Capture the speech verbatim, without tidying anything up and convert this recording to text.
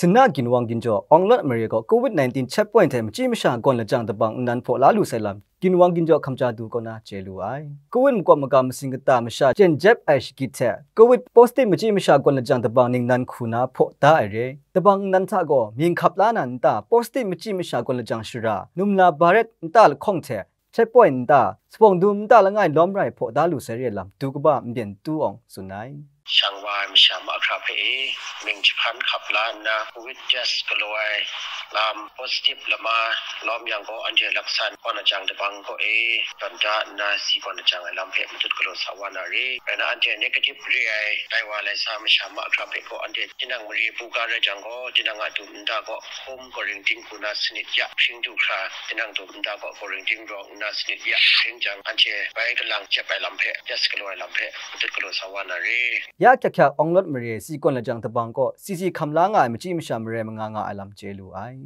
Sinna ginwang ginjaw Awnglawt mare gaw covid nineteen checkpoint hte machyi masha gawn lajang dabang nnan hpaw la lu sai lam, ginwang ginjaw hkamja du kaw na chye lu ai. Covid makawp makam masing kata masha jen jep ai shagit hte covid positive machyi masha gawn lajang dabang ningnan hku na hpaw da ai re. Dabang nnan hta gaw mying hkap la na nta, positive machyi masha gawn lajang shara, numla baret nta lahkawng hte checkpoint nta, sapawng dum nta langai lawm rai hpaw da lu sai re lam, du kaba nbyen tu awng tsun ai. Shang wa ai masha mahkra hpe e, mying jahpan hkap la nna, covid test galaw ai lam positive lama lawm yang gaw, anhte laksan gawn lajang dabang kaw e, tawn da nna si gawn lajang ai lam hpe matut galaw sa wa na re. Rai na, anhte negative re ai, lai wa lai sa masha mahkra hpe gaw, anhte tinang mare buga rai jang gaw, tinang a dum nta gaw home quarantine hku na sanit ya, hpring du hkra, tinang dum nta gaw quarantine rawng nna sanit ya, hpring jang, anhte bai galang jep ai lam hpe, test galaw ai lam hpe, matut galaw sa wa na re. Ya hkyak hkyak Awnglawt mare si gawn lajang dabang kaw, si si hkam la nga ai machyi masha mare manga nga ai lam chye lu ai.